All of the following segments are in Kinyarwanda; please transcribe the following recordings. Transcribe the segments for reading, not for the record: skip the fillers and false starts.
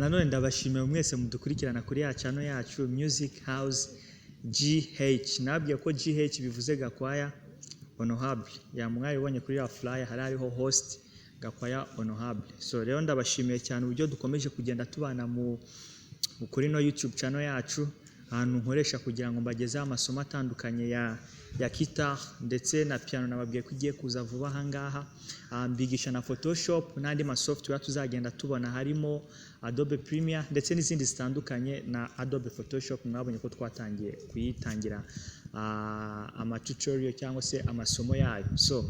Nanone ndabashimiye mwese mudukurikirana kuri ya channel yacu Music House GH. Nabwiye ko GH bivuze Gakwaya Honorable. Ya mwabibonye kuri ya flyer hari hariho host Gakwaya Honorable. So rero ndabashimiye cyane uburyo dukomeje kugenda tubana mu kuri no YouTube channel yacu, ahantu nkoresha kugira ngo mbagezeho amasomo atandukanye ya guitar ndetse na piano. Nababwiye ko igiye kuza vuba aha ngaha. Mbigisha na Photoshop n'andi ma software tuzagenda tubona, harimo Adobe Premiere ndetse n'izindi zitandukanye na Adobe Photoshop. Mwabonye ko twatangiye kuyitangira ama tutorial cyangwa se amasomo yayo. So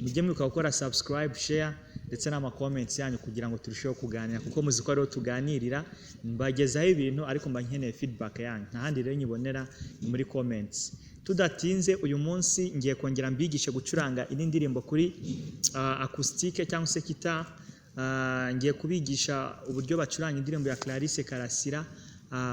mujye mwibuka gukora subscribe, share ndetse n'ama comments yanyu kugira ngo turusheho kuganira, kuko muzi ko ariho tuganirira. Mbagezaho ibintu ariko mba nkeneye feedback yanyu, nta handi rero nyibonera ni muri comments. Tudatinze, uyu munsi ngiye kongera mbigishe gucuranga indi ndirimbo kuri acoustique cyangwa se guitar. Ngiye kubigisha uburyo bacuranga indirimbo ya Clarisse Karasira,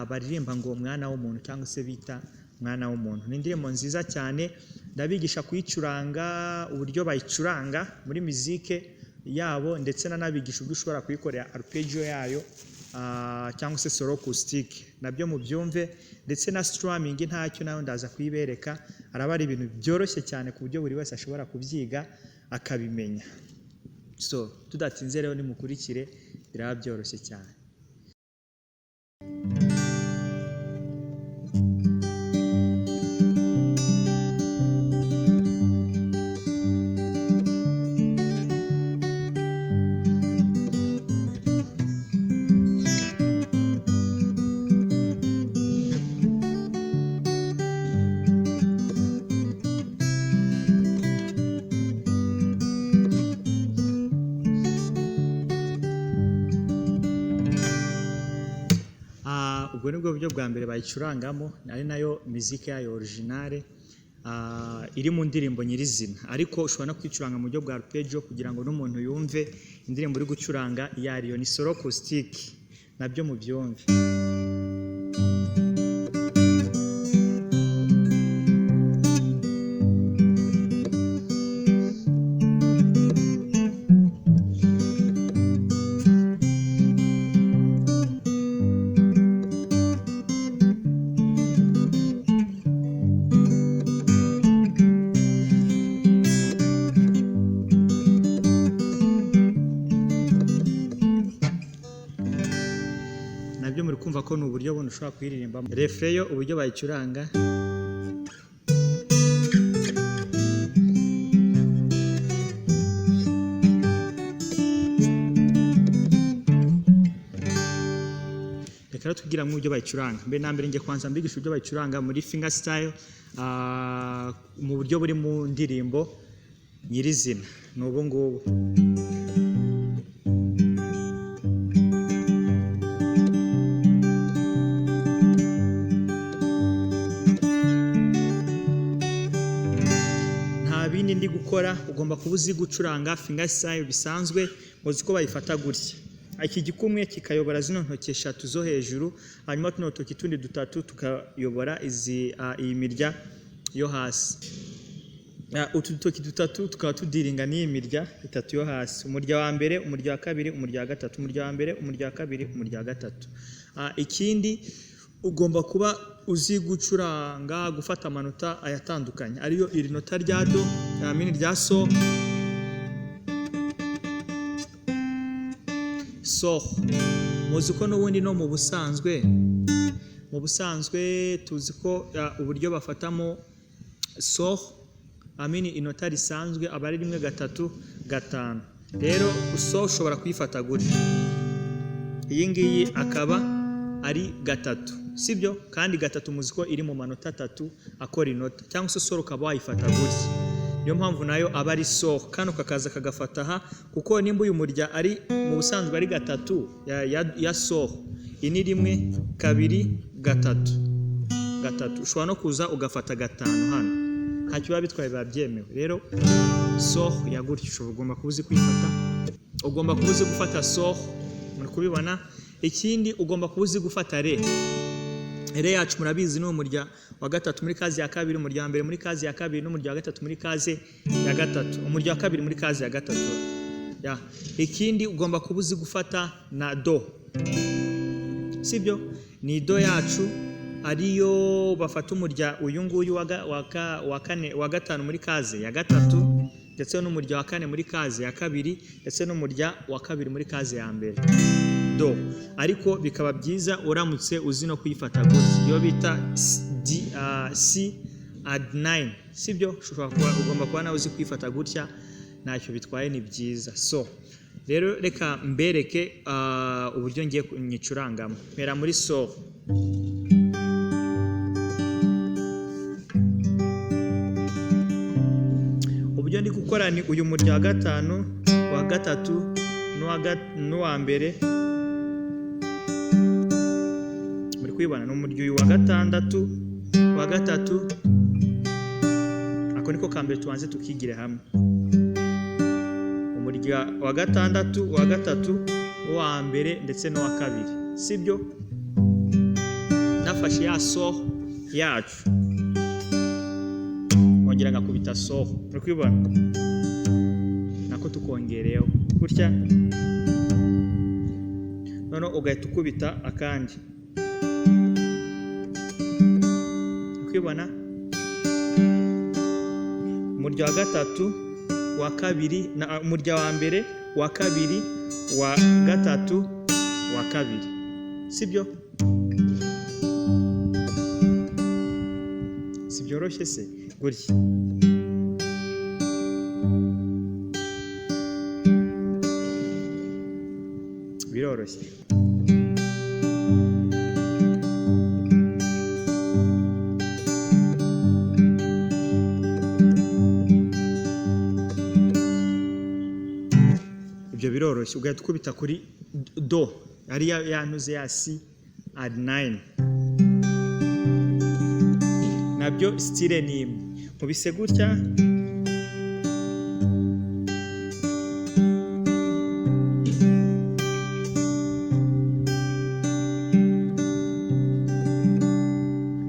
baririmba ngo mwana w'umuntu cyangwa se bita mwana w'umuntu. Ni indirimbo nziza cyane, ndabigisha kuyicuranga uburyo bayicuranga muri muzike yabo, ndetse nanabigisha uburyo ushobora kuyikorera arpeggio yayo, cyangwa se solo acoustique, nabyo mubyumve, ndetse na strumming ntacyo nayo ndaza kuyibereka. Araba ari ibintu byoroshye cyane ku buryo buri wese ashobora kubyiga akabimenya. So tudatinze rero nimukurikire, biraba byoroshye cyane. Ubwo nibwo buryo bwa mbere bayicurangamo, ari nayo muziki yayo originale, iri mu ndirimbo nyirizina, ariko ushobora no kuyicuranga mu buryo bwa arpeggio kugira ngo n'umuntu yumve indirimbo uri gucuranga iyo ariyo. Ni solo acoustique, nabyo mubyumve. Nabyo muri kumva ko ni uburyo bundi ushobora kuyiririmbamo. Refrain yo uburyo bayicuranga, reka rero twigiramo uburyo bayicuranga. Mbere na mbere ngiye kubanza mbigisha uburyo bayicuranga muri finger style, mu buryo buri mu ndirimbo nyirizina. Ni ubu ngubu. Nta bindi ndi gukora, ugomba kuba uzi gucuranga finger style bisanzwe. Muzi ko bayifata gutya, iki gikumwe kikayobora zino ntoki eshatu zo hejuru, hanyuma tuno tutoki tundi dutatu tukayobora iyi mirya yo hasi. Utu dutoki dutatu tukaba tudiringa n'iyi mirya itatu yo hasi, umurya wa mbere, umurya wa kabiri, umurya wa gatatu, umurya wa mbere, umurya wa kabiri, umurya wa gatatu. Ikindi ugomba kuba uzi gucuranga gufata amanota ayatandukanye, ariyo iri nota rya do, mini rya so, so. Muzi ko n'ubundi no mu busanzwe tuzi ko uburyo bafatamo so, amini inota risanzwe aba ari 1 3 5. Rero so ushobora kuyifata gutya, iyi ngiyi akaba ari 3, sibyo? Kandi 3 muzi ko iri mu manota 3 akora inota, cyangwa se sol ukaba wayifata gutya. Niyo mpamvu nayo aba ari sol. Kano kakaza kagafata aha, kuko nimba uyu murya ari mu busanzwe ari 3 ya sol, iyi ni 1 2 3 3. Ushobora no kuza ugafata 5 hano, ntacyo biba bitwaye, biba byemewe. Rero sol ya gutya ushobora, ugomba kuba uzi kuyifata, ugomba kuba uzi gufata sol, muri kubibona. Ikindi ugomba kuba uzi gufata re. Re yacu murabizi ni umurya wa 3 muri kazi ya kabiri, umurya wa mbere muri kazi ya kabiri, n'umurya wa 3 muri kazi ya 3, umurya wa kabiri muri kazi ya 3. Ya. Ikindi ugomba kuba uzi gufata na do. Sibyo? Ni do yacu ariyo bafata umurya uyu nguyu wa kane, wa gatanu muri case ya gatatu, ndetse n'umurya wa kane muri case ya kabiri, ndetse n'umurya wa kabiri muri case ya mbere, do. Ariko bikaba byiza uramutse uzi no kuyifata gutya, iyo bita D, C add 9. Sibyo? Ushobora kuba, ugomba kuba nawe uzi kuyifata gutya, ntacyo bitwaye, ni byiza. So rero reka mbereke uburyo ngiye nyicurangamo. Mpera muri sol. Uburyo ndi gukora ni uyu murya wa gatanu, wa gatatu n'uwa mbere. Muri kwibona ni umurya uyu wa gatandatu, wa gatatu. Ako niko ka mbere, tubanze tukigire hamwe. Umurya wa gatandatu, wa gatatu, uwa mbere ndetse n'uwa kabiri. Sibyo? Nafashe ya sol yacu, nkongera ngakubita sol. Muri kwibona nako tukongereyeho gutya, noneho ugahita ukubita akandi. Muri kwibona umurya wa gatatu, wa kabiri, na umurya wa mbere, wa kabiri, wa gatatu, wa kabiri. Sibyo? Si byoroshye se? Gutya biroroshye. Ibyo biroroshye. Ugahita ukubita kuri do, ari ya ntuze ya C add 9, nabyo style ni imwe. Nkubise gutya,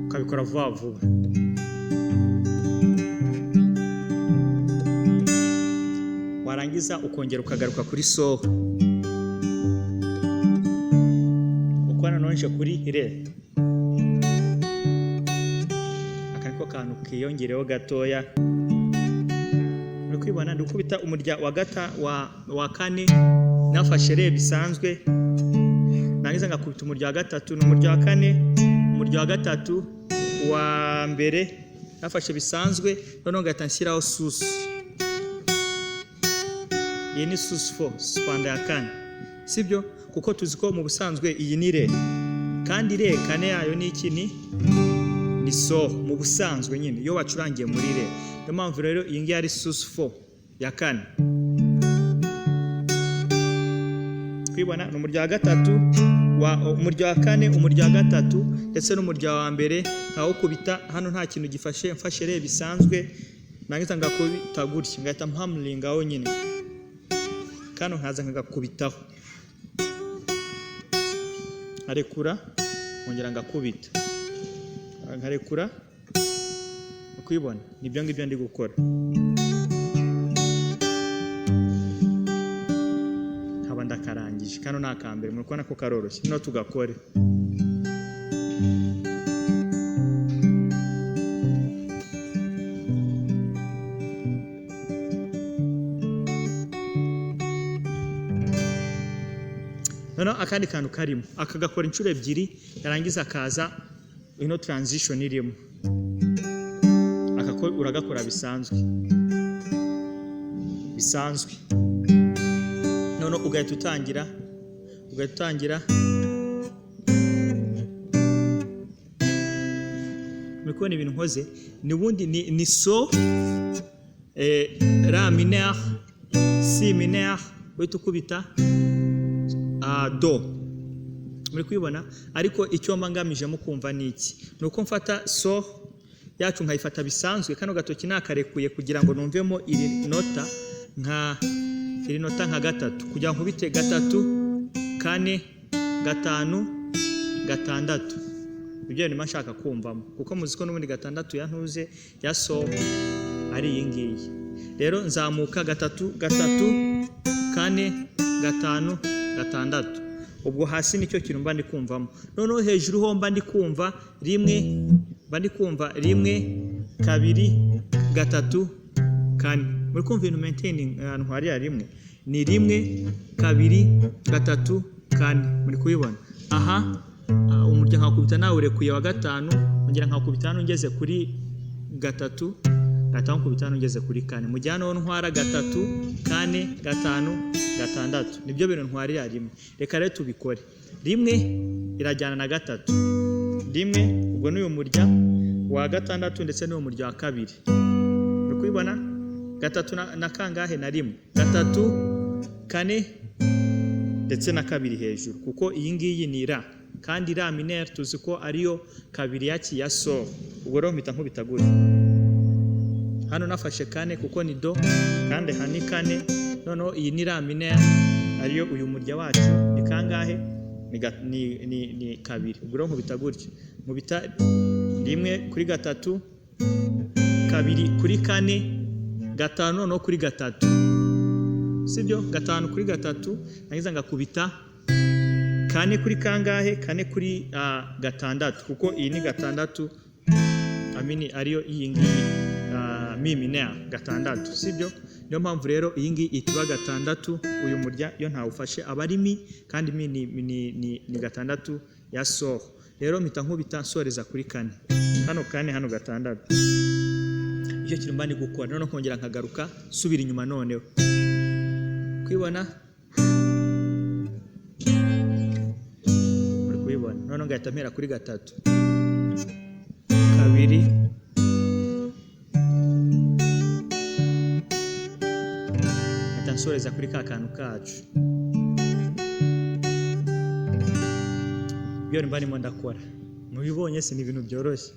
ukabikora vuba vuba. Warangiza ukongera ukagaruka kuri sol, uko nanone kuri re. Aka niko kantu kiyongereho gatoya. Muri kwibona ndi gukubita umurya wa gata wa kane, nafashe re bisanzwe, narangiza ngakubita umurya wa gatatu n'umurya wa kane, umurya wa gatatu, wa mbere nafashe bisanzwe, noneho ngahita nshyiraho sus. Iyi ni sus 4, suspanda ya kane. Sibyo? Kuko tuzi ko mu busanzwe iyi ni re, kandi re kane yayo ni iki? Ni sol mu busanzwe nyine iyo wacurangiye muri re. Niyo mpamvu rero iyi ngiyi ari sus 4 ya kane. Kwibona ni umurya wa gatatu, umurya wa kane, umurya wa gatatu ndetse n'umurya wa mbere. Nkawukubita hano nta kintu gifashe, mfashe re bisanzwe, narangiza ngakubita gutya, ngahita mpamuringaho nyine kano, nkaza nkagakubitaho, nkarekura, nkongera ngakubita, nkarekura. Ukwibona nibyo ngibyo ndi gukora. Nkaba ndakarangije. Kano ni akambere, muri kubona ko karoroshye. Noneho tugakore. Noneho akandi kantu karimo, akagakora inshuro ebyiri, yarangiza akaza ino transition irimo. Akako uragakora bisanzwe bisanzwe, noneho ugahita utangira. Muri kubona ibintu nkoze ni ubundi ni so, la mineur, si mineur, uhita ukubita do. Muri kwibona? Ariko icyo mba ngamijemo kumva ni iki? Ni uko mfata so yacu nkayifata bisanzwe, kano gatoki nakarekuye kugira ngo numvemo iri nota nka iri nota nka gatatu, kugira ngo nkubite gatatu, kane, gatanu, gatandatu. Ibyo ndimo nshaka kumvamo, kuko muzi ko n'ubundi gatandatu ya ntuze ya so ari iyi ngiyi. Rero nzamuka gatatu, gatatu, kane, gatanu, gatandatu. Ubwo hasi nicyo kintu mba ndi kumvamo. Noneho hejuru ho mba ndi kumva rimwe, mba ndi kumva rimwe, kabiri, gatatu, kane. Muri kumva ibintu maintaining ahantu hariya rimwe ni rimwe, kabiri, gatatu, kane. Muri kubibona aha? Umurya nkakubita nawurekuye wa gatanu, ongera nkakubita hano ngeze kuri gatatu, gatanu, nkubita hano ngeze kuri kane. Mu gihe hano ntwara gatatu, kane, gatanu, gatandatu. Nibyo bintu ntwarira rimwe. Reka rero tubikore. Rimwe irajyana na gatatu, rimwe. Ubwo n'uyu murya wa gatandatu ndetse n'uyu murya wa kabiri. Uri kubibona? Gatatu na kangahe? Na rimwe, gatatu, kane ndetse na kabiri hejuru, kuko iyi ngiyi ni la, kandi la mineur tuzi ko ariyo kabiri yaki ya sol. Ubwo rero mpita nkubita gutya. Hano nafashe kane kuko ni do, kandi aha ni kane. Noneho iyi ni la mineur, ariyo uyu murya wacu ni kangahe? Ni kabiri. Ubwo rero nkubita gutya, nkubita rimwe kuri gatatu, kabiri kuri kane, gatanu noneho kuri gatatu, sibyo? Gatanu kuri gatatu, nagiza ngakubita kane kuri kangahe? Kane kuri gatandatu, kuko iyi ni gatandatu amini, ariyo iyi ngiyi mi mineur gatandatu, sibyo? Niyo mpamvu rero iyi ngiyi ituba gatandatu. Uyu murya iyo ntawufashe aba ari mi, kandi mi ni gatandatu ya sol. Rero mpita nkubita nsoreza kuri kane hano, kane hano, gatandatu. Icyo kintu mba ndi gukora. Noneho nkongera nkagaruka nsubira inyuma. Noneho kwibona, muri kubibona? Noneho ngahita mpera kuri gatatu, kabiri, ngahita nsoreza kuri ka kantu kacu. Ibyo mba ndimo ndakora mubibonye si ni ibintu byoroshye.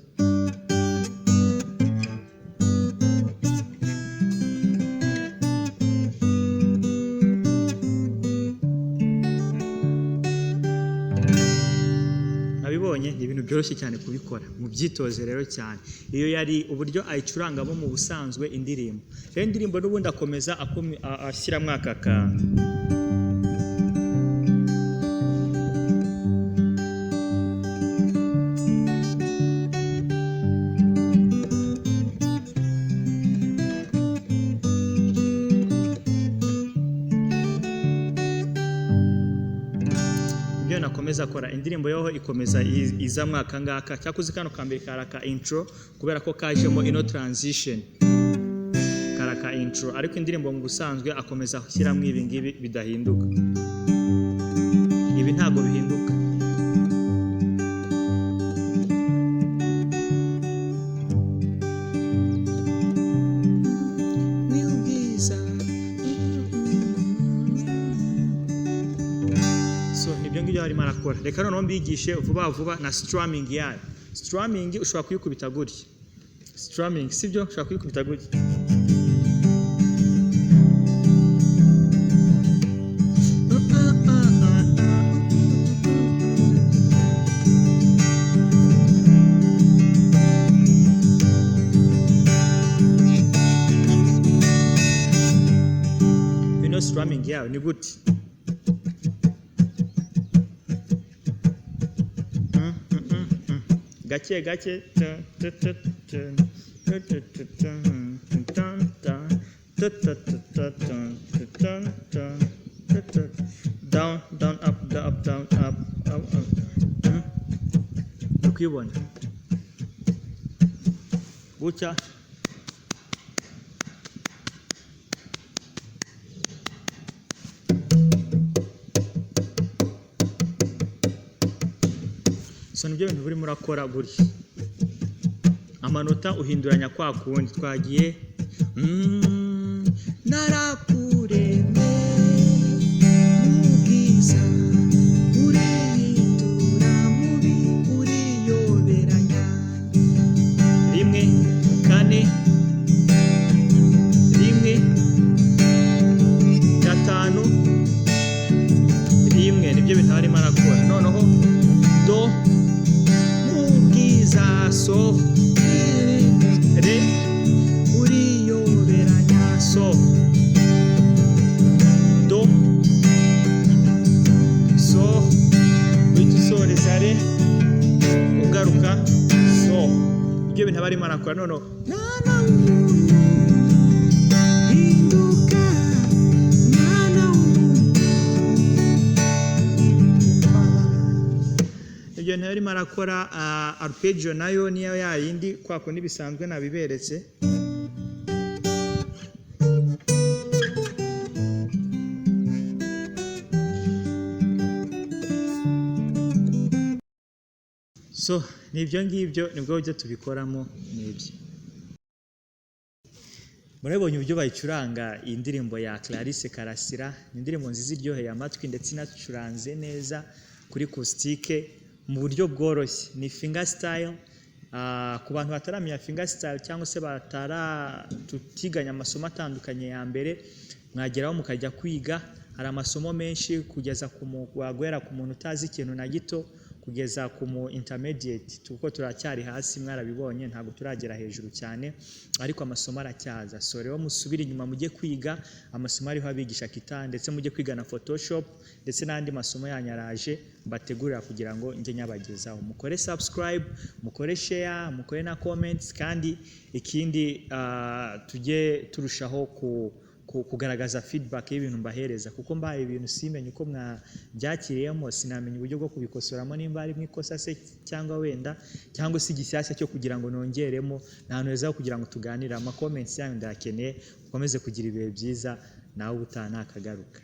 Nabibonye ni ibintu byoroshye cyane kubikora. Mubyitoze rero cyane. Iyo yari uburyo ayicurangamo mu busanzwe indirimbo. Rero indirimbo n'ubundi akomeza ashyiramo aka kantu. Ibyo nakomeza akora, indirimbo yoho ikomeza iza mwaka ngaka. Cyakoze kano kambere karaka intro, kubera ko kajemo ino transition, karaka intro. Ariko indirimbo mu busanzwe akomeza ashyiramo ibi ngibi bidahinduka. Ibi ntago bihinduka. Ni ubwiza. So nibyo ngibyo arimo arakora. Reka noneho mbigishe vuba vuba na strumming yayo. Strumming ushobora kuyikubita gutya. Strumming, sibyo? Ushobora kuyikubita gutya. Ino strumming yayo ni gutya. Gake gake. Ta, ta, ta, ta, ta, ta, ta, ta, ta, ta, ta, ta, ta, ta, ta, ta, ta, ta, down, down, up, down, up, down, up, up, up. Uri kuyibona gutya? So nibyo bintu burimo urakora gutya. Amanota uhinduranya kwa kundi twagiye. Narakuremye mu bwiza, urihindura mubi, uriyoberanya. Rimwe, kane, rimwe, gatanu, rimwe. Nibyo bintu arimo arakora. Noneho do mu bwiza, so, re, uriyoberanya, so, do, so. arakora. Noneho mwana w'umuntu, hinduka, mwana w'umuntu. Ibyo nayo arimo arakora arpeggio, nayo niyo yayindi kwa kundi bisanzwe nabiberetse. So ni ibyo ngibyo, nibwo buryo tubikoramo. Ni ibyo murabibonye uburyo bayicuranga. Iyi ndirimbo ya Clarisse Karasira ni indirimbo nziza iryoheye amatwi, ndetse inacuranze neza kuri acoustique mu buryo bworoshye, ni finger style. Ku bantu bataramenya finger style cyangwa se batara tutiganya amasomo atandukanye ya mbere, mwageraho mukajya kwiga. Hari amasomo menshi kugeza ku guhera ku muntu utazi ikintu na gito kugeza ku mu intermediate, kuko turacyari hasi, mwarabibonye, ntabwo turagera hejuru cyane, ariko amasomo aracyaza. So rero musubire inyuma mujye kwiga amasomo ariho abigisha guitar, ndetse mujye kwiga na Photoshop, ndetse n'andi masomo yanyu araje mbategurira kugira ngo njye nyabagezaho. Mukore subscribe, mukore share, mukore na comments. Kandi ikindi, tujye turushaho kugaragaza feedback y'ibintu mbahereza, kuko mbahaye ibintu simenye uko mwabyakiriyemo, sinamenya uburyo bwo kubikosoramo, nimba harimo ikosa se cyangwa wenda cyangwa se igishyashya cyo kugira ngo nongeremo. Ni ahantu heza ho kugira ngo tuganire. Ama comments yanyu ndayakeneye. Mukomeze kugira ibihe byiza, nawe ubutaha nakagaruka.